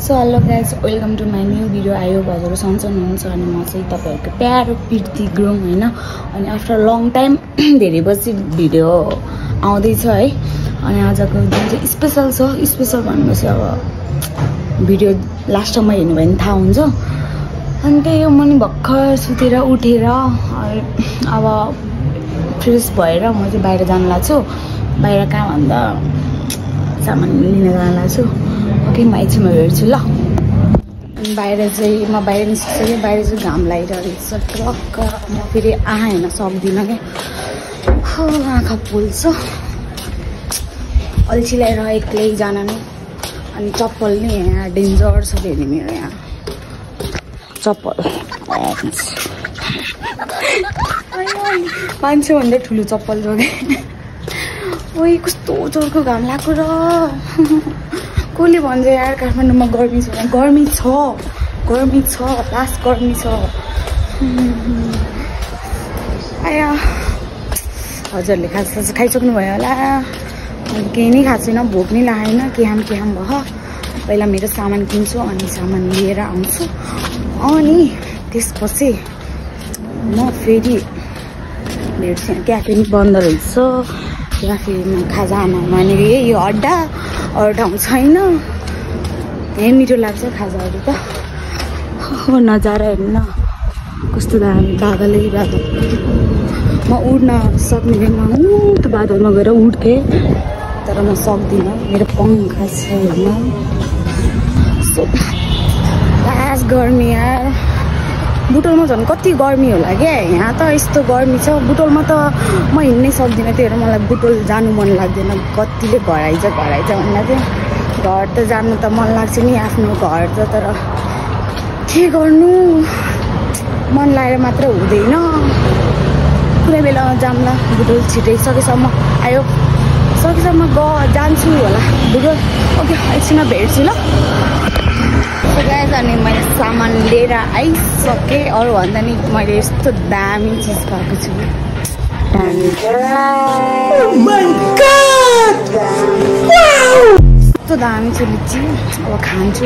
So hello guys welcome to my new video. आयो हजुर सन्चै हुनुहुन्छ अनि म चाहिँ तपाईहरुको प्यारो प्रीति गुरुङ हैन। अनि आफ्टर लङ टाइम धेरै पछि भिडियो आउँदैछ है। अनि आजको दिन चाहिँ स्पेशल छ। स्पेशल भन्नुस् अब भिडियो लास्ट टाइममा हेर्नु भयो भने थाहा हुन्छ। अनि त्यही हो, म नि भर्खर सुतेर उठेर अब फ्रेस भएर म चाहिँ बाहिर जान लाग्छु। बाहिर कहाँ भन्दा सामान लिन जान लाग्छु। ओके, म एकछिनमा भेट्छु ल। अनि बाहिर चाहिँ म बाहिर निस्किसकेँ। बाहिर चाहिँ घाम लागिरहेको छ टक्क। म फेरि आँखा हेर्न सक्दिनँ क्या, आँखा पोल्छ। अल्छी लगाएर एक्लै जान नै। अनि चप्पल नि यहाँ डेन्जर छ फेरि मेरो यहाँ चप्पल। मान्छेभन्दा ठुलो चप्पल छ क्या। ओइ कस्तो जोरको घाम लाग्यो र। कसले भन्छ यार काठमाडौँमा गर्मी छ? गर्मी छ, गर्मी छ, लास्ट गर्मी छ। आया हजुरले खाजा खाइसक्नु भयो होला। मैले केही नै खाएको छैन, भोक नै लागेन। के खाम भयो। पहिला मेरो सामान किन्छु अनि सामान लिएर आउँछु। अनि त्यसपछि म फेरि भेट्छु। क्याफे नि बन्द रहेछ। क्याफेमा खाजा आमा भनेर यो अड्डा अरू ठाउँ छैन। यही मिठो लाग्छ खाजाहरू त। नजारा हेर्नु न कस्तो बादलै बादल। म उड्न सक्ने म त्यो बादलमा गएर उड्थेँ, तर म सक्दिनँ। मेरो पङ्खा छैन। लास्ट गर्मी यार। बुटोलमा झन् कति गर्मी होला क्या। यहाँ त यस्तो गर्मी छ। बुटोलमा त म हिँड्नै सक्दिनँ। त्यही भएर मलाई बुटोल जानु मन लाग्दैन। कतिले घर आइज भन्दा चाहिँ घर त जानु त मन लाग्छ नि आफ्नो घर त। तर के गर्नु, मन लागेर मात्र हुँदैन। कुनै बेलामा जाम्ला बुटोल छिटै सकेसम्म आयो। सकेसम्म जान्छु होला बुटोल। ओके, एकछिनमा भेट्छु ल। गाइज अनि मैले सामान लिएर आइसकेँ। अरू भन्दा नि मैले यस्तो दामी चिज पाएको छु। यस्तो दामी छ लिची। अब खान्छु।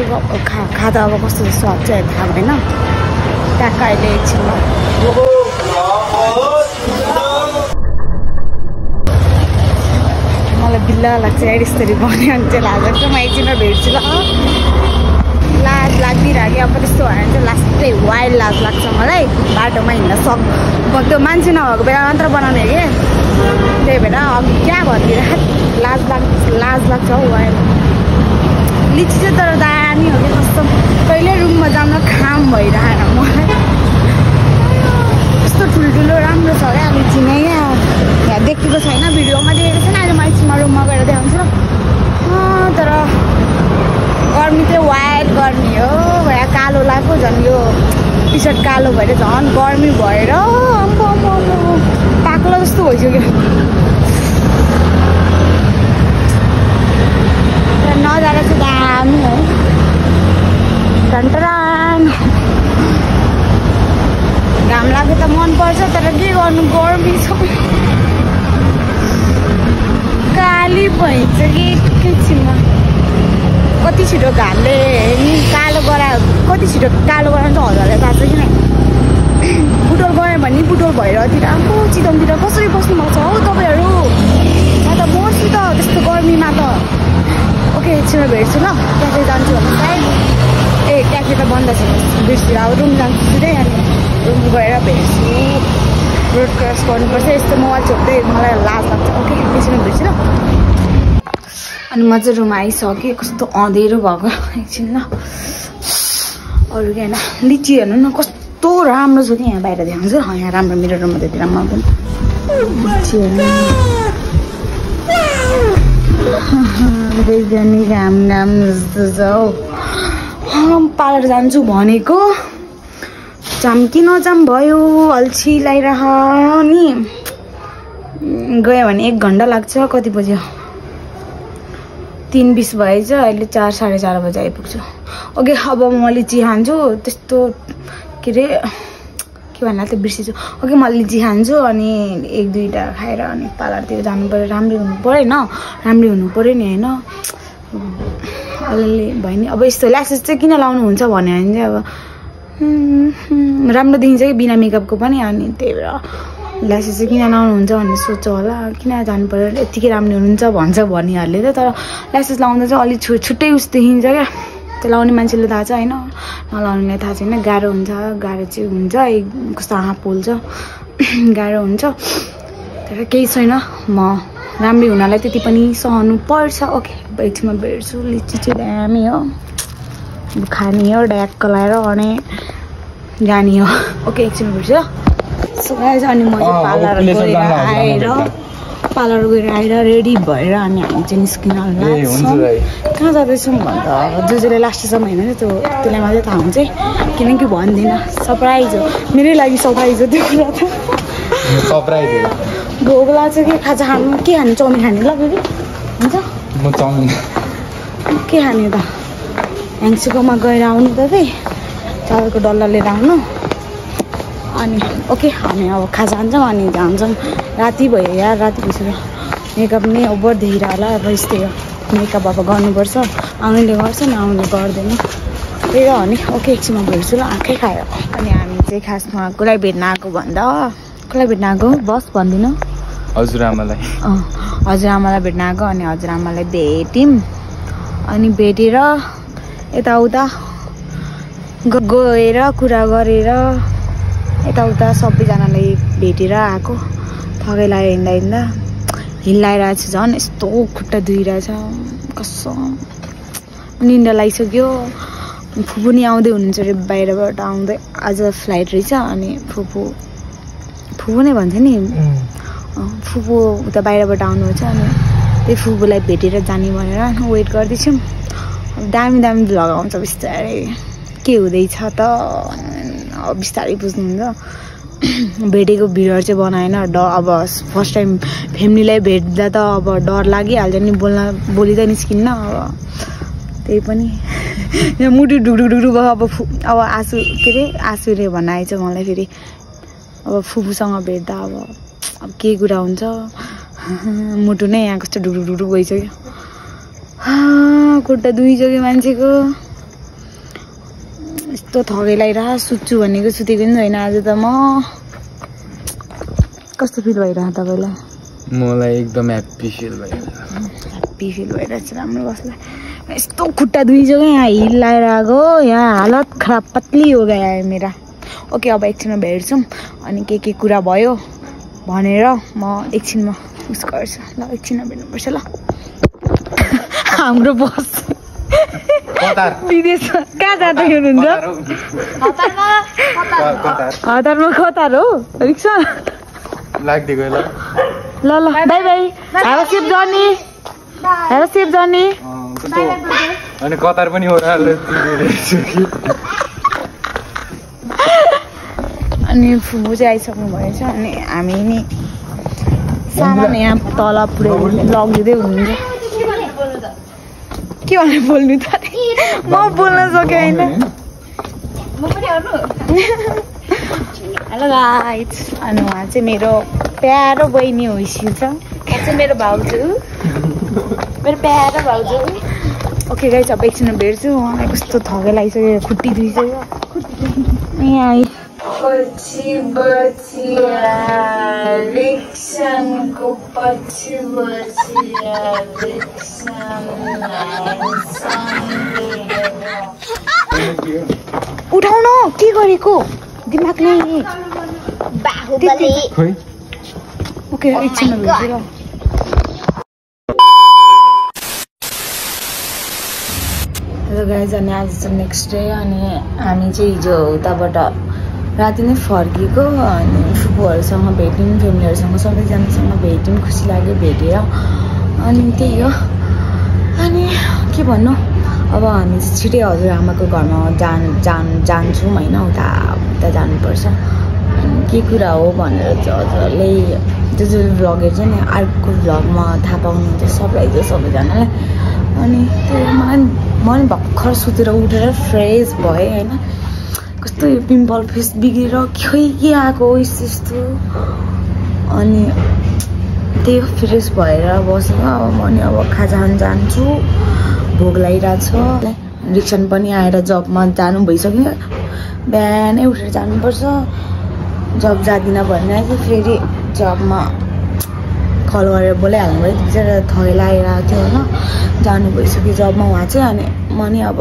खाँदा अब कस्तो स्वाद चाहिँ थाहा भएन। ट्याक्क अहिले एकछिनमा मलाई बिल्ला लाग्छ यार यसरी भन्यो भने चाहिँ लाज लाग्छ। म एकछिनमा भेट्छु ल। लाज लाग्दिरहेको अब त्यस्तो भयो भने चाहिँ लास्टै वाइल्ड लाज लाग्छ मलाई। बाटोमा हिँड्न त्यो मान्छे नभएको बेला मात्र बनाउने कि। त्यही भएर अघि क्या भनिदिएर लाज लाग्छ हौ वाइल्ड। लिची चाहिँ तर दामी हो कि कस्तो। कहिले रुममा जान खाम भइरहेन मलाई। कस्तो ठुल्ठुलो राम्रो छ क्या लिची नै। यहाँ देखेको छैन, भिडियोमा देखेको छैन। अहिले म एकछिनमा रुममा गएर देखाउँछु ल। तर गर्मी चाहिँ वाइल्ड गर्मी हो। भएर कालो लाग्यो झन्। यो टी सर्ट कालो भएर झन् गर्मी भएर पाक्लो जस्तो भइसक्यो। नजारा चाहिँ दामी है। टन्टरान घाम लाग्यो त मनपर्छ, तर के गर्नु गर्मी छ। काली भइन्छ कि एकैछिनमा। कति छिटो घामले नि कालो गरायो। कति छिटो कालो गरायो त हजुरलाई थाहा छ किन। बुटोल गयो भने बुटोल भइरहेतिर आफू चितवनतिर कसरी बस्नु भएको छ हौ तपाईँहरू। म त बस्छु त त्यस्तो गर्मीमा त। ओके, एकछिनमा भेट्छु ल। क्याफे जान्छु भने सायद क्याफे त बन्द छ। बिर्सिएर अब रुम जान्छु सिधै। अनि रुम गएर भेट्छु। रोड क्रस गर्नुपर्छ। यस्तो मोबाइल छोप्दै मलाई लाज लाग्छ। ओके, एकछिनमा भेट्छु ल। अनि म चाहिँ रुम आइसकेँ। कस्तो अँधेरो भएको एकछिन ल। अरू के होइन, लिची हेर्नु न कस्तो राम्रो छ कि। यहाँ बाहिर देखाउँछु। यहाँ राम्रो मेरो रुममा त्यति राम्रो पनि लिची हेर्नु। जाने घाम जस्तो छ हौ। पार्लर जान्छु भनेको जाम कि नजाम भयो। अल्छी लगाइरह नि। गयो भने 1 घन्टा लाग्छ। कति बज्यो? 3:20 भएछ। अहिले 4 साढे 4 बजे आइपुग्छु। ओके, अब म लिची खान्छु। त्यस्तो के अरे के भन्दा त बिर्सिन्छु। ओके, म लिची खान्छु अनि 1-2टा खाएर अनि पार्लरतिर जानु पऱ्यो। राम्रै हुनु पऱ्यो नि होइन। अलिअलि भयो नि। अब यस्तो ल्यासेस चाहिँ किन लाउनुहुन्छ भन्यो भने चाहिँ अब राम्रो देखिन्छ कि बिना मेकअपको पनि, अनि त्यही भएर ल्यासेस चाहिँ किन लाउनुहुन्छ भन्ने सोच्छ होला, किन जानु पर्यो यत्तिकै राम्रो हुनुहुन्छ भन्छ भन्नेहरूले त। तर ल्यासेस लाउँदा चाहिँ अलिक छुट्टै उस देखिन्छ क्या, त्यो लाउने मान्छेले थाहा छ होइन, नलाउनेलाई थाहा छैन। गाह्रो हुन्छ, गाह्रो चाहिँ हुन्छ, कस्तो आँखा पोल्छ, गाह्रो हुन्छ। तर केही छैन, म राम्रै हुनलाई त्यति पनि सहनु पर्छ। ओके एकछिनमा भेट्छु। लिची चाहिँ दामी हो, खाने हो, ड्याक्क लगाएर अनि जाने हो। ओके एकछिनमा भेट्छु ल। सो गाइस अनि म चाहिँ पार्लर गएर आएर रेडी भएर अनि हामी चाहिँ निस्किन लाग्छौँ। कहाँ जाँदैछौँ भन्दा जो जसले लास्टसम्म होइन त्यो त्यसलाई मात्रै थाहा हुन्छ, किनकि भन्दिनँ, सरप्राइज हो मेरै लागि, सरप्राइज हो त्यो कुरा त। भोक लाग्छ कि खाजा खानु, के खाने, चाउमिन खाने ल फेरि हुन्छ। म चाउमिन के खाने त, ह्याङ्सुकोमा गएर आउनु त फेरि चावलको डल्ला लिएर आउनु। अनि ओके हामी अब खाजा खान्छौँ अनि जान्छौँ। राति भयो यार, राति भइसक्यो, मेकअप नै ओभर देखिरह होला। अब यस्तै हो, मेकअप अब गर्नुपर्छ, आउनेले गर्छ नआउनेले गर्दैन, त्यही हो नि। ओके एकछिनमा भेट्छु ल, आँखै खायो। अनि हामी चाहिँ खासमा कसलाई भेट्न आएको भन्दा, कसलाई भेट्न आएको बस भनिदिनु। हजुरआमालाई भेट्न आएको। अनि हजुरआमालाई भेट्यौँ, अनि भेटेर यताउता गएर कुरा गरेर यताउता सबैजनालाई भेटेर आएको। थकै लाग्यो हिँड्दा हिँड्दा, हिँडाइरहेको छ झन् यस्तो खुट्टा दुइरहेछ कसम, निन्दा लागिसक्यो। फुपू नि आउँदै हुनुहुन्छ अरे बाहिरबाट, आउँदै आज फ्लाइट रहेछ। अनि फुपू नै भन्छ नि, फुपू उता बाहिरबाट आउनुहुन्छ, अनि त्यही फुपूलाई भेटेर जाने भनेर वेट गर्दैछौँ। दामी दामी भ्लग आउँछ बिस्तारै, के हुँदैछ त बिस्तारै बुझ्नुहुन्छ। भेटेको भिडियोहरू चाहिँ बनाएन, अब फर्स्ट टाइम फ्यामिलीलाई भेट्दा त अब डर लागिहाल्छ नि, बोलिँदै निस्किन्न। अब त्यही पनि मुटु ढुकढुक भयो। अब आँसु के अरे आँसुले भन्न आएछ मलाई फेरि। अब फुपूसँग भेट्दा अब के कुरा हुन्छ, मुटु नै यहाँ कस्तो ढुकढुक भइसक्यो, खुट्टा दुइसक्यो मान्छेको। यस्तो थकै लागिरह, सुत्छु भनेको सुतेको पनि छैन आज त म। कस्तो फिल भइरहेछ तपाईँलाई? मलाई एकदम ह्याप्पी फिल भइरहेछ। ह्याप्पी फिल भइरहेछ, राम्रो बस्ला। यस्तो खुट्टा दुइसक्यो, यहाँ हिल लगाएर आएको, यहाँ हालत खराब पत्ली हो गयो मेरा। ओके अब एकछिनमा भेट्छौँ, अनि के कुरा भयो भनेर म एकछिनमा उस गर्छु ल। एकछिनमा भेट्नुपर्छ ल। हाम्रो बस विदेश कहाँ जाँदै हुनुहुन्छ? हतारमा। कतार हो रिक्सा लाग्दिएको ल। ल by by, have a safe journey, have a safe journey. अनि कतार पनि हो र। अनि फुपू चाहिँ आइसक्नु भएछ, अनि हामी नि सामान यहाँ तल पुऱ्याइ लगिँदै हुनुहुन्छ। के भनेर बोल्नु त, म बोल्न सकेँ होइन। हेलो गाइज, अनि उहाँ चाहिँ मेरो प्यारो बहिनी होइसिन्छ, चाहिँ मेरो भाउजू, मेरो प्यारो भाउजू। ओके गाइज अब एकछिन भेट्छु। उहाँलाई कस्तो थकै लागिसक्यो, खुट्टी दुइसक्यो। यहाँ पछि बचिया रिक्सनको पछि बचिया उठाउन के गरेको दिमाग नै बाहुबली। ओके एकछिन भेट्छु। हेलो गाइज, अनि आज चाहिँ नेक्स्ट डे, अनि हामी चाहिँ हिजो उताबाट राति नै फर्केको। अनि फुपूहरूसँग भेट्यौँ, फ्यामिलीहरूसँग सबैजनासँग भेट्यौँ, खुसी लाग्यो भेटेर। अनि त्यही हो। अनि के भन्नु, अब हामी छिटै हजुरआमाको घरमा जान्छौँ होइन, उता जानुपर्छ। अनि के कुरा हो भनेर चाहिँ हजुरहरूले जो भ्लगहरू चाहिँ नि अर्को भ्लगमा थाहा पाउनुहुन्छ, सरप्राइज हो सबैजनालाई। अनि त्यो मन भर्खर सुतेर उठेर फ्रेस भएँ होइन, कस्तो यो पिम्पल फेस बिग्रेर खोइ के आएको हो यस्तो। अनि त्यही फ्रेस भएर बसेको। अब म नि अब खाजा खान जान्छु, भोक लागिरहेको छ। रिक्सन पनि आएर जबमा जानु भइसक्यो, बिहानै उठेर जानुपर्छ। जब जाँदिनँ भने फेरि जबमा कल गरेर बोलाइहाल्नु भयो। बिचरा थै लागिरहेको थियो होइन, जानु भइसक्यो जबमा उहाँ चाहिँ। अनि म नि अब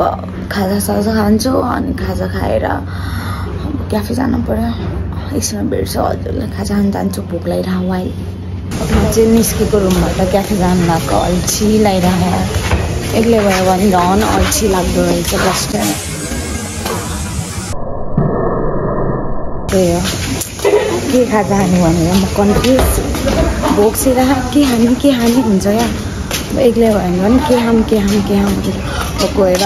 खाजासाजा खान्छु, अनि खाजा खाएर क्याफे जानु पऱ्यो। एकछिनमा भेट्छु हजुरलाई, खाजा खान जान्छु, भोक लागिरहेको उहाँ चाहिँ निस्केको रुमबाट क्याफे जानु भएको। अल्छी लागिरहेको, एक्लै भयो भने झन् अल्छी लाग्दो रहेछ बस्दै। त्यही हो, के खाजा खाने भनेर म कन्फ्युज, भोक सिरा के खाने हुन्छ क्या। एक्लै भयो भने पनि के खाऊँ हुन्छ। गएर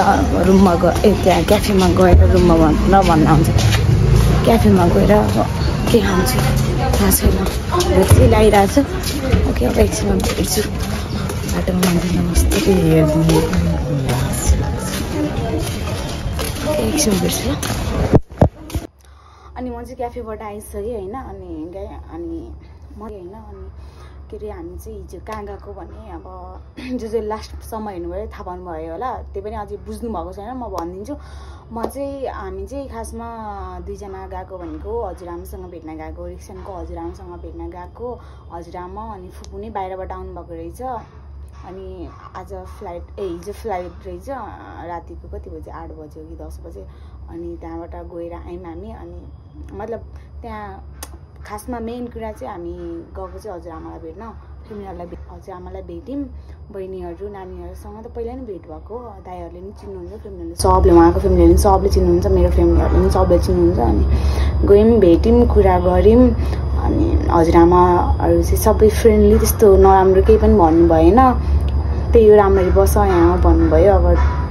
रुममा त्यहाँ क्याफेमा गएर रुममा नभन्दा हुन्छ, क्याफेमा गएर अब के खान्छु थाहा छैन। भोक चाहिँ लागिरहेको छ। ओके, अब एकछिनमा भेट्छु बाटोमा। मान्छे नमस्ते एकछिन भेट्छु। अनि म चाहिँ क्याफेबाट आइसकेँ होइन। अनि गएँ अनि म होइन। अनि के अरे हामी चाहिँ हिजो कहाँ गएको भने अब जो लास्टसम्म हेर्नुभयो थाहा पाउनुभयो होला, त्यो पनि अझै बुझ्नु भएको छैन, म भनिदिन्छु। हामी चाहिँ खासमा दुईजना गएको भनेको हजुरआमासँग भेट्न गएको, रिक्सनको हजुरआमासँग भेट्न गएको। हजुरआमा अनि फुपू नै बाहिरबाट आउनुभएको रहेछ। अनि आज हिजो फ्लाइट रहेछ रातिको, कति बजे 8 बजे हो कि 10 बजे। अनि त्यहाँबाट गएर आयौँ हामी। अनि मतलब त्यहाँ खासमा मेन कुरा चाहिँ हामी गएको चाहिँ हजुरआमालाई भेट्न, हजुरआमालाई भेट्यौँ। बहिनीहरू नानीहरूसँग त पहिला नै भेट भएको, दाइहरूले पनि चिन्नुहुन्छ, फ्यामिलीहरूले सबले, उहाँको फ्यामिलीहरूले पनि सबले चिन्नुहुन्छ, मेरो फ्यामिलीहरूले पनि सबले चिन्नुहुन्छ। अनि गयौँ, भेट्यौँ, कुरा गऱ्यौँ। अनि हजुरआमाहरू चाहिँ सबै फ्रेन्डली, त्यस्तो नराम्रो केही पनि भन्नु भएन। त्यही हो, राम्ररी बस यहाँ भन्नुभयो। अब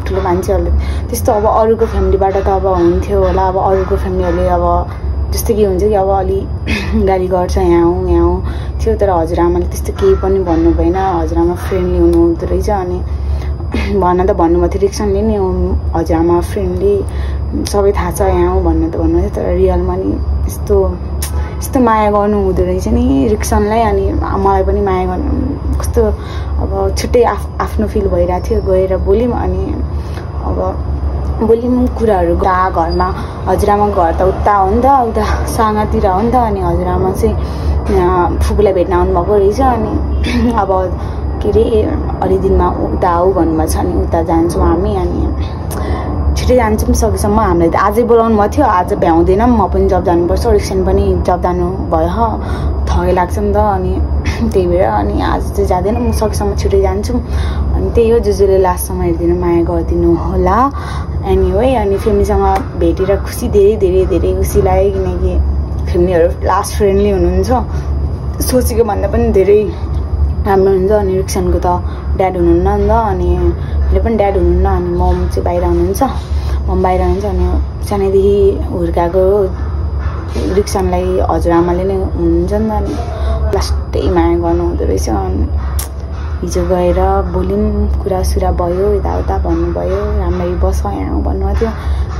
ठुलो मान्छेहरूले त्यस्तो अब अरूको फ्यामिलीबाट त अब हुन्थ्यो होला, अब अरूको फ्यामिलीहरूले अब जस्तो कि हुन्छ कि अब अलि गाली गर्छ यहाँ हौँ थियो। तर हजुरआमाले त्यस्तो केही पनि भन्नु भएन। हजुरआमा फ्रेन्डली हुनुहुँदो रहेछ। अनि भन्न त भन्नुभएको थियो रिक्सनले नि, हजुरआमा फ्रेन्डली, सबै थाहा छ यहाँ भन्नु त भन्नुभएको थियो। तर रियलमा नि यस्तो माया गर्नु हुँदो रहेछ नि रिक्सनलाई। अनि मलाई पनि माया गर्नु कस्तो अब छुट्टै आफ्नो फिल भइरहेको थियो। गएर बोल्यौँ। अनि अब बोल्यौँ, कुराहरू घरमा हजुरआमा घर त उता हो नि त, उता साँगातिर हो नि त। अनि हजुरआमा चाहिँ फुपूलाई भेट्न आउनुभएको रहेछ। अनि अब के अरे अलि दिनमा उता आऊ भन्नुभएको छ। अनि उता जान्छौँ हामी। अनि छिटै जान्छौँ सकेसम्म। हामीले त आजै बोलाउनु भएको थियो, आज भ्याउँदैनौँ। म पनि जब जानुपर्छ, रिक्सन पनि जब जानु भयो, थकै लाग्छ नि त। अनि त्यही भएर अनि आज चाहिँ जाँदैन, म सकेसम्म छिटै जान्छु। अनि त्यही हो, जसले लास्टसम्म हेरिदिनु माया गरिदिनु होला। एनिवे, अनि फ्यामिलीसँग भेटेर खुसी, धेरै खुसी लाग्यो। किनकि फ्यामिलीहरू लास्ट फ्रेन्डली हुनुहुन्छ, सोचेको भन्दा पनि धेरै राम्रो हुन्छ। अनि रिक्सनको त ड्याड हुनुहुन्न नि त, अनि मेरो पनि ड्याड हुनुहुन्न। अनि मम चाहिँ बाहिर हुनुहुन्छ, मम बाहिर हुनुहुन्छ। अनि सानैदेखि हुर्काएको रिक्सनलाई हजुरआमाले नै हुनुहुन्छ नि त। अनि लास्टै माया गर्नु हुँदो रहेछ। अनि हिजो गएर बोल्यौँ, कुरासुरा भयो, यताउता भन्नुभयो, राम्ररी बस यहाँ भन्नुभएको थियो।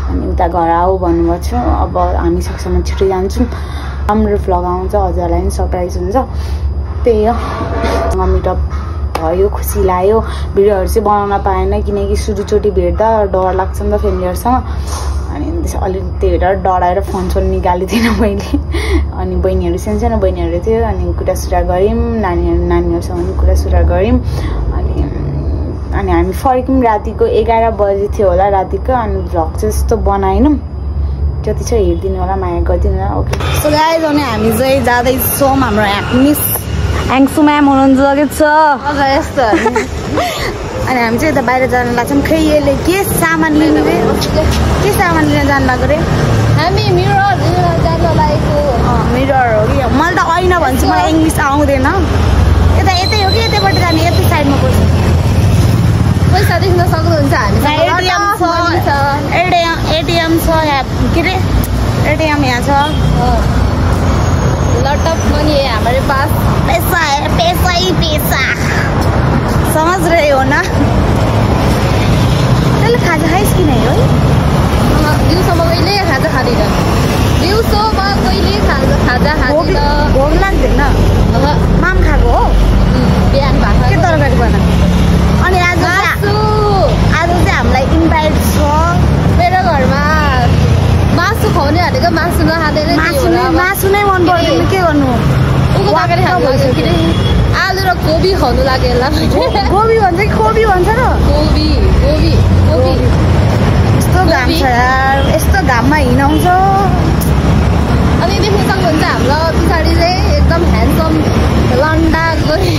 अनि उता घर आऊ भन्नुभएको थियो। अब हामी सकेसम्म छिटै जान्छौँ, राम्रो भ्लग आउँछ, हजुरलाई पनि सरप्राइज हुन्छ। त्यही हो, मिटअप भयो, खुसी लाग्यो। भिडियोहरू चाहिँ बनाउन पाएन किनकि सुरुचोटि भेट्दा डर लाग्छ नि त फ्यामिलीहरूसँग। अनि अलिक त्यही भएर डराएर फोन निकालिदिएन मैले। अनि बहिनीहरू सानो बहिनीहरू थियो। अनि कुरासुरा गऱ्यौँ, नानीहरूसँग पनि कुरासुरा गऱ्यौँ। अनि हामी फर्क्यौँ, रातिको 11 बजी थियो होला रातिको। अनि भ्लग चाहिँ त्यस्तो बनाएनौँ, जति छ हेरिदिनु होला, माया गरिदिनु होला। ओके, सो गाइज, अनि हामी चाहिँ जाँदैछौँ। हाम्रो मिस ह्याङ्सु म्याम हुनुहुन्छ छ यस्तो। अनि हामी चाहिँ यता बाहिर जान लाग्छौँ। खै यसले के सामान लिनु, के सामान लिन जानु लाग्यो रे? हामी मिरर लिन जान लागेको। मिरर हो कि? मैले त ऐना भन्छु, मलाई इङ्ग्लिस आउँदैन। यतै हो कि यतैबाट जाने? यतै साइडमा पर्छ। पैसा देख्न सक्नुहुन्छ, हामी एटिएम छ यहाँ, के अरे एटिएम यहाँ छ। लट अफ मनी है हमारे पास, पैसा है, पैसा ही पैसा, समझ रहे हो ना? चल खाजा खाइस् कि नहीं हो? दिउँसोमा कहिले खाजा खाँदैन, दिउँसोमा कहिले खाजा खाँदैन। भोक लाग्दैन? माम खाएको हो? बिहान भात के तरकारी बना? अनि आज तरकारी खानु लाग्यो कि आलु र कोबी खानु लाग्यो यसलाई गोबी भन्छ कि खोबी भन्छ र कोबी कोबी कोबी यस्तो घाम छ यार यस्तो घाममा हिँडाउँछ अनि देख्न सक्नुहुन्छ हाम्रो पछाडि चाहिँ एकदम ह्यान्डसम लन्डा गरी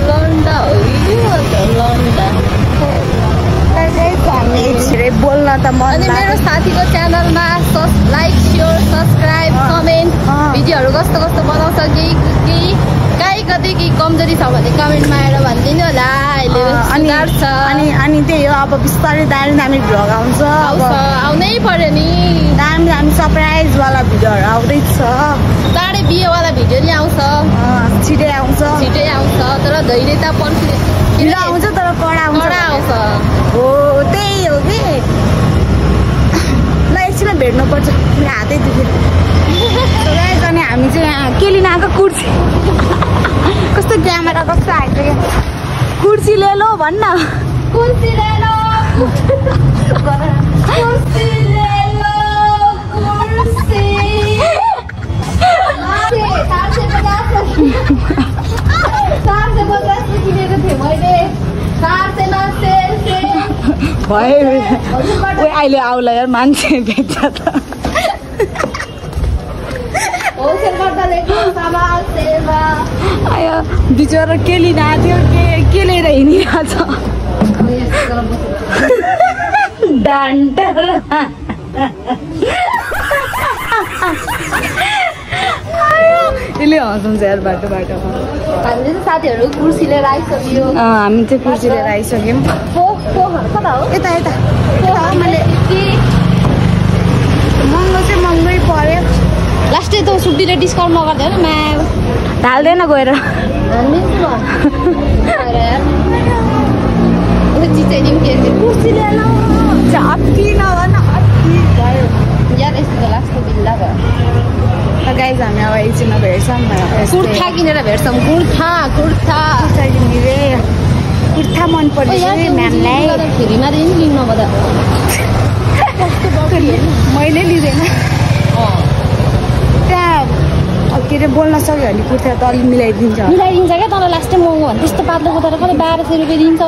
लन्डा हो लन्डा बोल्न त मन अनि मेरो साथीको च्यानलमा लाइक सेयर सब्सक्राइब कमेन्ट भिडियोहरू कस्तो कस्तो बनाउँछ केही कहीँ कतै केही कमजोरी छ भने कमेन्टमा आएर भनिदिनु होला अनि त्यही हो अब बिस्तारै दामी भ्लग आउँछ आउनै पर्यो नि दामी सरप्राइजवाला भिडियोहरू आउँदैछ चाँडै बिहेवाला भिडियो नि आउँछ छिटै आउँछ तर धैर्यता पर्छ आउँछ तर कडा आउँछ हो त्यही हो कि ल एकछिनमा भेट्नुपर्छ मेरो हातै दुख्यो अनि हामी चाहिँ यहाँ के लिन आएको कुर्सी कस्तो क्यामेरा कस्तो आएको क्या कुर्सी लो भन्न कुर्सी लो कुर्सी किनेको थिएँ मैले भयो अहिले आउला यार मान्छे भेट्छ त आयो बिचरा के लिन आएको थियो के लिएर हिँडिरहेछ डान्टर यसले हँसाउँछ यार बाटोमा हामीले चाहिँ साथीहरू कुर्सी लिएर आइसक्यो हामी चाहिँ कुर्सी लिएर आइसक्यौँ कता हो यता मैले महँगो चाहिँ महँगै पर्यो लास्टै त सुब्दीले डिस्काउन्ट नगर्दैन म्या ढाल्दैन गएर कुर्सी लिएर अति नभन अति भयो यार यस्तो त लास्टको बिल्ला भयो गाइज हामी अब एकछिनमा भेट्छौँ कुर्ता किनेर भेट्छौँ कुर्ता किनेर कुर्ता मन पर्यो म्यामलाई फेरिमा दिनु लिनु नभए मैले लिँदैन त्यहाँ के अरे बोल्न सक्यो भने कुर्ता त अलिक मिलाइदिन्छ क्या तर लास्टै महँगो भने त्यस्तो पातलो कुर्ता कति 1200 रुपियाँ दिन्छ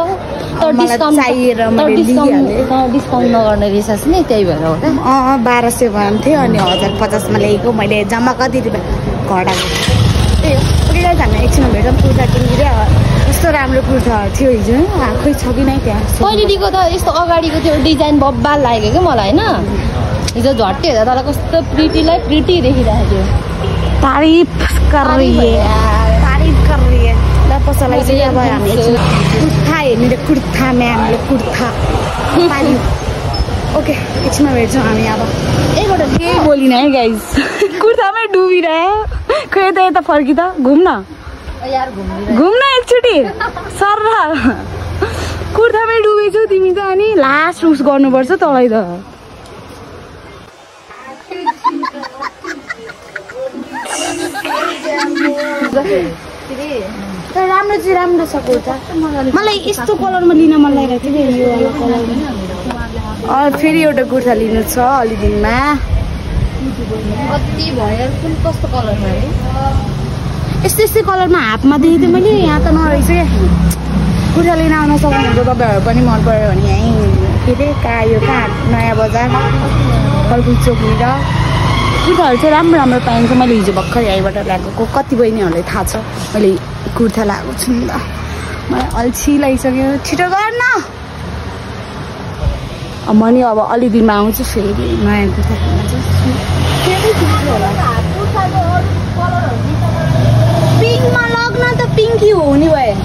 तर डिस्काउन्ट नगर्ने रहेछ नि त्यही भएर हो त 1200 भन्थ्यो अनि 1050मा ल्याएको मैले जम्मा कति रुपियाँ घटाएको त्यही हो हामी एकछिनमा भेटौँ कुर्ता किनेर कस्तो राम्रो कुर्ता थियो हिजो खोइ छ कि नै त्यहाँ पहिलेदेखिको त यस्तो अगाडिको त्यो डिजाइन बब्बाल लाग्यो क्या मलाई होइन हिजो झट्टै हेर्दा तर कस्तो प्रिटी देखिरहेको थियो तारिफ कर रही है ल पसलाई चाहिँ अब हामी कुर्ता हेर्ने कुर्ता म्यामले कुर्ता ओके एकछिनमा भेट्छौँ हामी अब यहीबाट केही बोलिन है गाइज कुर्तामै डुबिरह्यो खै यता फर्की त घुम्न एकचोटि सर कुर्तामै डुबेछु तिमी त अनि लास्ट उस गर्नुपर्छ तँलाई त राम्रो छ कुर्ता मलाई यस्तो कलरमा लिन मन लागिरहेको थियो यो कलरमा फेरि एउटा कुर्ता लिनु छ अलि दिनमा कति भयो कुन कस्तो कलरमा यस्तै कलरमा हाफमा देखेको थिएँ मैले यहाँ त नरहेछ कुर्ता लिन आउन सक्नुहुन्छ तपाईँहरू पनि मन पऱ्यो भने यहीँ के अरे कहाँ नयाँ बजार फलफुल चोकनिर कुर्ताहरू चाहिँ राम्रो पाइन्छ मैले हिजो भर्खर यहीँबाट ल्याएको कति बहिनीहरूलाई थाहा छ मैले कुर्ता लगाएको छु नि त मलाई अल्छी लगाइसक्यो छिटो गर्न म नि अब अलि दिनमा आउँछु फेरि नयाँ कुर्ता पिङ्कमा लग्न त पिङ्की हो नि भयो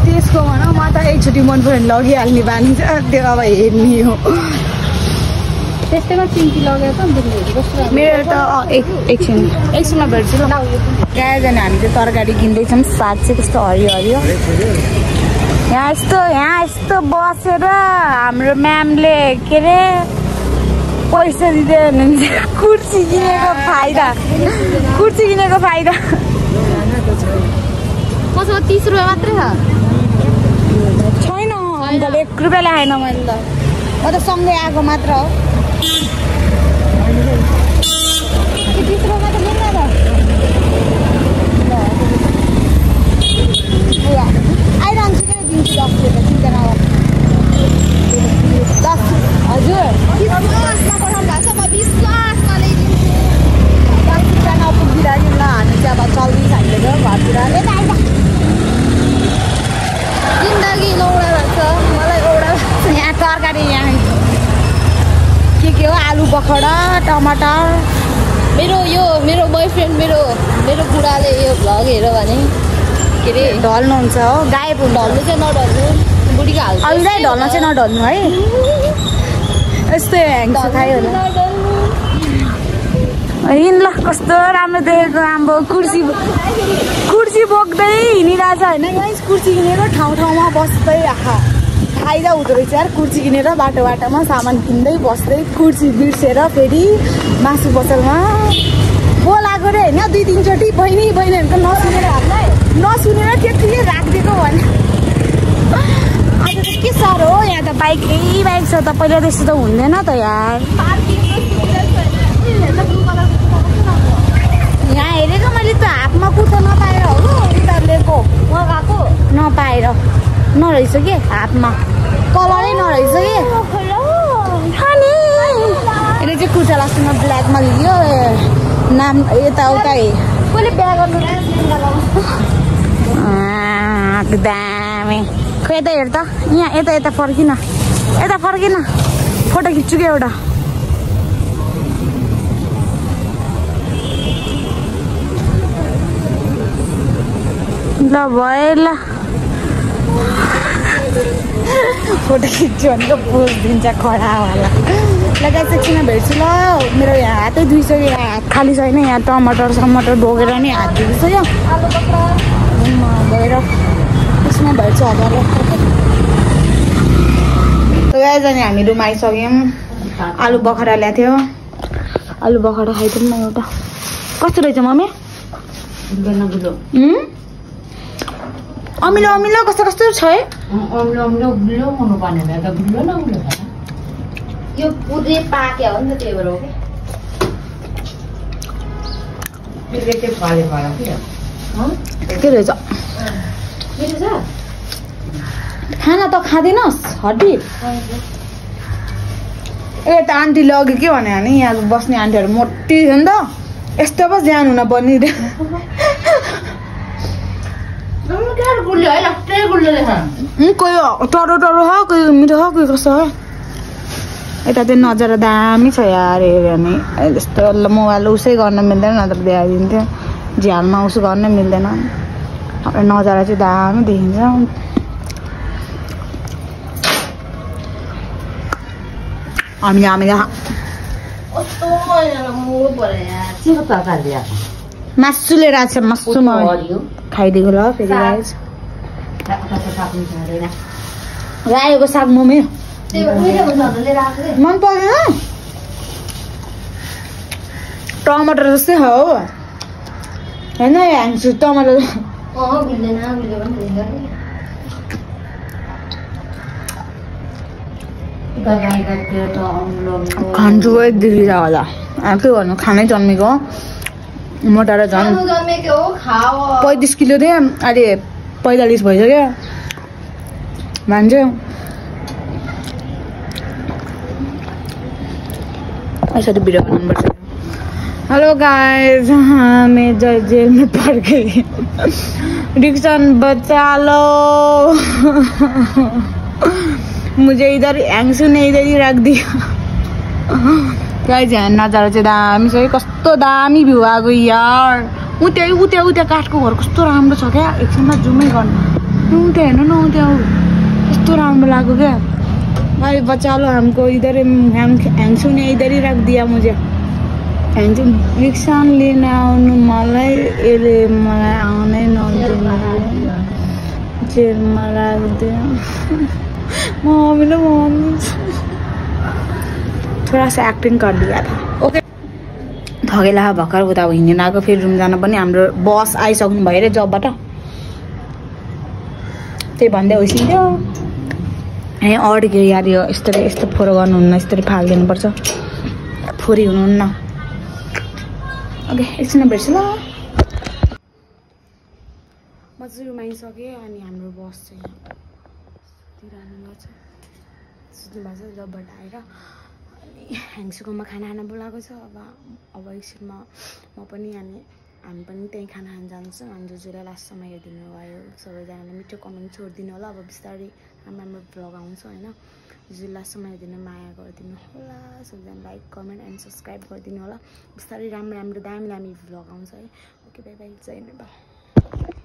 त्यसको भनौँ म त एकचोटि मन पऱ्यो भने लगिहाल्ने बानी छ त्यो अब हेर्ने हो त्यस्तैमा पिङ्की लगेको मेरो त एकछिनमा भेट्छु ल गाई जाने हामी चाहिँ तरकारी किन्दैछौँ साग चाहिँ कस्तो हरियो यहाँ यस्तो बसेर हाम्रो म्यामले के अरे पैसा दिँदै हुनुहुन्छ कुर्सी किनेको फाइदा मसँग 30 रुपियाँ मात्रै छ छैन अङ्कल 1 रुपियाँ ल्याएन मैले त म त सँगै आएको मात्र हो आइरहन्छु क्या दिन्छु 10 रुपियाँ चिन्ता नगर 10 हजुर नपुगिरह्यो ल हामी चाहिँ अब चल्दै खाइदिएको घरतिर जिन्दगी लौडा लाग्छ मलाई औडा यहाँ तरकारी यहाँ के हो आलु बखडा टमाटर मेरो बोयफ्रेन्ड मेरो बुढाले यो भ्लग हेऱ्यो भने के अरे ढल्नुहुन्छ हो गायब हुन्छ ढल्नु चाहिँ नढल्नु बुढीको हाल अरूलाई ढल्न चाहिँ नढल्नु है यस्तै ह्याङ्स खायो हिँड ल कस्तो राम्रो देखेको हाम्रो कुर्सी बोक्दै हिँडिरहेछ होइन यहीँ कुर्सी किनेर ठाउँमा बस्दै फाइदा हुँदो रहेछ यार कुर्सी किनेर बाटोमा सामान किन्दै बस्दै कुर्सी बिर्सेर फेरि मासु पसलमा बोलाएको रे होइन 2-3 चोटि बहिनीहरूको नसुनेर त्यतिकै राखिदिएको भने आज त के साह्रो हो यहाँ त बाइक छ त पहिला त्यस्तो त हुँदैन त यार यहाँ हेरेको मैले त हातमा कुर्ता नपाएर हो उनीहरूको मगाएको नपाएर नरहेछ कि हातमा कलरै नरहेछ कि यसले चाहिँ कुर्ता लास्टमा ब्ल्याकमा लियो नाम यताउता कसले बिहा गर्नु दामी खै यता हेर त यहाँ यता फर्किन फोटो खिच्छु कि एउटा ल भयो ल फोटो खिच्छु भनेको पोज दिन्छ खडावाला लगाइ एकछिनमा भेट्छु ल मेरो यहाँ हातै धुइसक्यो हात खाली छैन यहाँ टमाटर बोकेर नि हात धुइसक्यो गएर त्यसमा भेट्छु हजुर जाने हामी रुम आइसक्यौँ आलु बखरा ल्याएको थियो आलु बखरा खाइदिउँ न एउटा कस्तो रहेछ मम्मी अमिलो कस्तो छ है यो पुरै पाक्यो हो नि त त्यही भएर हो के रहेछ खाना त खाँदैनस् हड्डी त आन्टी लग्यो के भने नि यहाँ बस्ने आन्टीहरू मोटी थियो नि त यस्तो पो ज्यान हुन पर्ने कोही टरो छ कोही मिठो छ कोही कस्तो हो यता चाहिँ नजारा दामी छ यार हेऱ्यो भने यस्तो मोबाइल उसै गर्न मिल्दैन नत्र देखाइदिन्थ्यो झ्यालमा उसो गर्न मिल्दैन नजारा चाहिँ दामी देखिन्छ हामीले मासु लिएर आएको छ मासु खाइदिएको ल फेरि रायोको साग मम्मी मन पर्दैन टमाटर जस्तै हो होइन ह्याङ्सु टमाटर खान्छु एक डिग्री छ होला के भन्नु खानै जन्मेको मोटाएर झन् 35 किलो थिएँ अहिले 45 भइसक्यो मान्छे यसरी भिडियो बनाउनुपर्छ हेलो गाइस हामी जेल में पड़ गई रिक्शन बचा लो मुझे इधर ह्याङ्सु ने इधर ही राख दिया गाइस यहाँ नजारा चाहिँ दामी छ कस्तो दामी भ्यू आएको यार उता काठको घर कस्तो राम्रो छ क्या एकछिनमा जुमै गर्नु उता हेर्नु न उता कस्तो राम्रो लाग्यो क्या भाइ बचा लो हमको इधर ह्याङ्सु ने इधर ही राख दिया मुझे ह्याङ्सु रिक्सा लिन आउनु मलाई यसले मलाई आउनै नदिनु जेलमा राखिदियो मम्मी थोड़ा सा एक्टिङ कर दिया था ओके थगेला भर्खर उता हिँडेर आएको फेरि रुम जान पनि हाम्रो बस आइसक्नु भयो रे जबबाट त्यही भन्दै होइसिन्थ्यो ए अड्क्यो यार यो यस्तो फोहोर गर्नुहुन्न यसरी फालिदिनुपर्छ फोरी हुनुहुन्न ओके एकछिन भेट्छु ल म चाहिँ रुमाइसकेँ अनि हाम्रो बस चाहिँ सुत्नुभएको छ जबबाट आएर अनि ह्याङ्सुकोमा खाना बोलाएको छ अब एकछिनमा म पनि अनि हामी पनि त्यहीँ खाना खान जान्छौँ अनि जसले लास्टसम्म हेरिदिनु भयो सबैजनाले मिठो कमेन्ट छोडिदिनु होला अब बिस्तारै राम्रो भ्लग आउँछ होइन जसले लास्टसम्म हेरिदिनु माया गरिदिनु होला सबैजना लाइक कमेन्ट एन्ड सब्सक्राइब गरिदिनु होला बिस्तारै राम्रो दामी भ्लग आउँछ है ओके बाई बाई जय नेपाल